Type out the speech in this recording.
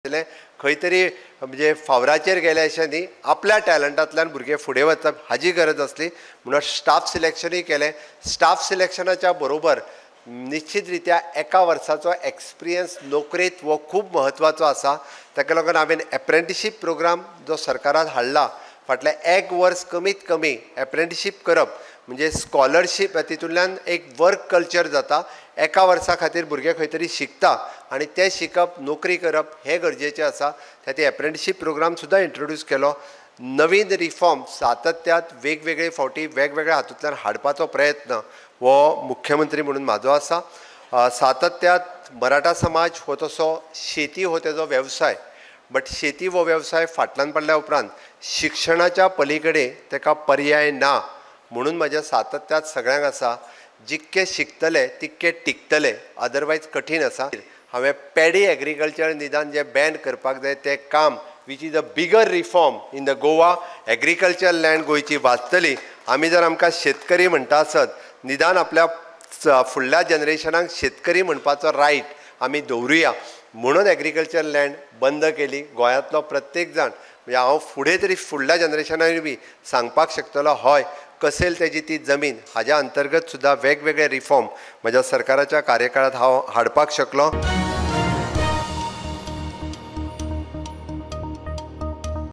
खंय तरी म्हणजे फावराचेर गेले अशें न्ही, आपल्या टॅलंटांतल्यान भुरगे फुडें वचप हाजी गरज आसली म्हणून स्टाफ सिलेक्शनूय केलें. स्टाफ सिलेक्शनाच्या बरोबर निश्चित रित्या एका वर्साचो एक्सपिरियन्स नोकरेंत हो खूब म्हत्वाचो आसा. ताका लागून हांवें एप्रेंटिशीप प्रोग्राम जो सरकारान हाडला फाटलें एक वर्स कमीत कमी एप्रेंटिशीप करप म्हणजे स्कॉलरशीप, तितूंतल्यान एक वर्क कल्चर जाता. एका वर्सा खातीर भुरगे खंय तरी शिकता आनी तें शिकप नोकरी करप हें गरजेचें आसा. त्या एप्रेंटिशीप प्रोग्राम सुद्दां इंट्रोड्यूस केलो. नवीन रिफॉर्म सातत्यात वेगवेगळे फावटी वेगवेगळ्या हातूंतल्यान हाडपाचो प्रयत्न हो मुख्यमंत्री म्हणून म्हाजो आसा. सातत्यात मराठा समाज हो तसो शेती हो तेजो वेवसाय, बट शेती हो वेवसाय फाटल्यान पडल्या उपरांत शिक्षणाच्या पलीकडे तेका पर्याय ना म्हणून म्हज्या सातत्यात सगळ्यांक आसा जितके शिकतले तितके टिकतले, अदरवायज कठीण आसा. हांवें पेडी एग्रीकल्चर निदान जें बॅन करपाक जाय तें काम, which is a bigger reform in the Goa, agriculture land गोंयची वाचतली. आमी जर आमकां शेतकरी म्हणटा आसत निदान आपल्या फुडल्या जनरेशनाक शेतकरी म्हणपाचो रायट आमी दवरुया म्हणून एग्रीकल्चर लँड बंद केली. गोंयांतलो प्रत्येक जाण म्हणजे हांव फुडें तरी फुडल्या जनरेशनाक बी सांगपाक शकतलो हय कसेल तेजी ती जमीन. हाज्या अंतर्गत सुद्दां वेगवेगळे रिफॉर्म म्हज्या सरकाराच्या कार्यकाळांत हांव हाडपाक शकलो.